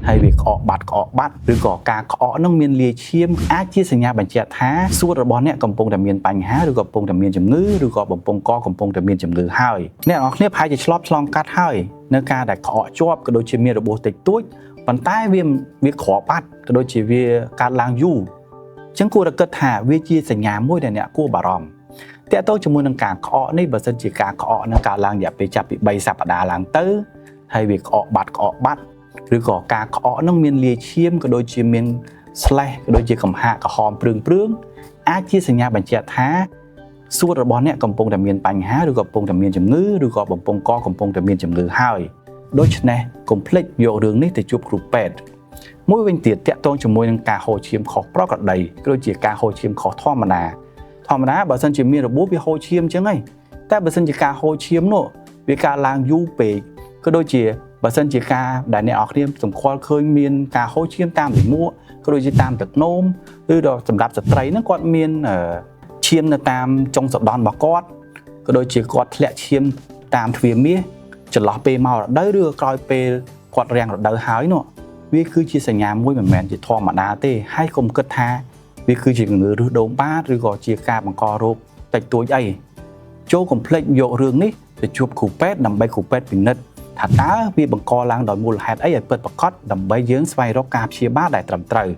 ហើយវាក្អកបាត់ក្អកបាត់ឬក៏ការក្អកនឹងមានលាយឈាមអាចជាសញ្ញាបញ្ជាក់ថាសួតរបស់អ្នកកំពុងតែមានបញ្ហាឬក៏កំពុងតែមានជំងឺឬក៏បំពង់កកំពុងតែមានជំងឺហើយអ្នកនរគ្នាប្រហែលជាឆ្លប់ឆ្លងកាត់ហើយនៅការដែលក្អកជាប់ក៏ដូចជាមានរបួសតិចតួចប៉ុន្តែវាវាក្របបាត់ក៏ដូចជាវាកើតឡើងយូរអញ្ចឹងគួរតែគិតថាវាជាសញ្ញាមួយដែលអ្នកគួរបារម្ភ តាក់ទងជាមួយនឹងការក្អកនេះបើសិនជាការក្អកនឹងកើតឡើងរយៈពេលចាប់ពី3សប្តាហ៍ឡើងទៅហើយវាក្អកបាត់ក្អកបាត់ឬក៏ការក្អកនឹងមានលាយឈាមក៏ដូចជាមានស្លេះក៏ដូចជាកំហាកក្រហមព្រឿងព្រឿងអាចជាសញ្ញាបញ្ជាក់ថាសួតរបស់អ្នកកំពុងតែមានបញ្ហាឬក៏កំពុងតែមានជំងឺឬក៏បំពង់កកំពុងតែមានជំងឺហើយដូច្នេះកុំភ្លេចយករឿងនេះទៅជួបគ្រូពេទ្យមួយវិញទៀតតាក់ទងជាមួយនឹងការហូរឈាមខុសប្រក្រតីក៏ដូចជាការហូរឈាមខុសធម្មតា ធម្មតាបើសិនជាមានរបួសវាហូរឈាមអញ្ចឹងហីតែបើសិនជាការហូរឈាមនោះវាកើតឡើងយូរពេកក៏ដូចជាបើសិនជាការដែលអ្នកនរគ្នាសម្គាល់ឃើញមានការហូរឈាមតាមលាមកក៏ដូចជាតាមទឹកនោមឬដល់សម្រាប់ស្ត្រីហ្នឹងគាត់មានអឺឈាមនៅតាមចុងសដន់របស់គាត់ក៏ដូចជាគាត់ធ្លាក់ឈាមតាមទ្វារមាសចន្លោះពេលមករដូវឬក៏ក្រោយពេលគាត់រាំងរដូវហើយនោះវាគឺជាសញ្ញាមួយមិនមែនជាធម្មតាទេហើយកុំគិតថា វាគឺជាជំងឺឫសដូងបាតឬក៏ជាការបង្ករោគតិចតួចអីចូលកុំភ្លេចយករឿងនេះទៅជួបគ្រូពេទ្យដើម្បីគ្រូពេទ្យពិនិត្យថាតើវាបង្កឡើងដោយមូលហេតុអីឲ្យពិតប្រាកដដើម្បីយើងស្វែងរកការព្យាបាលដែលត្រឹមត្រូវ។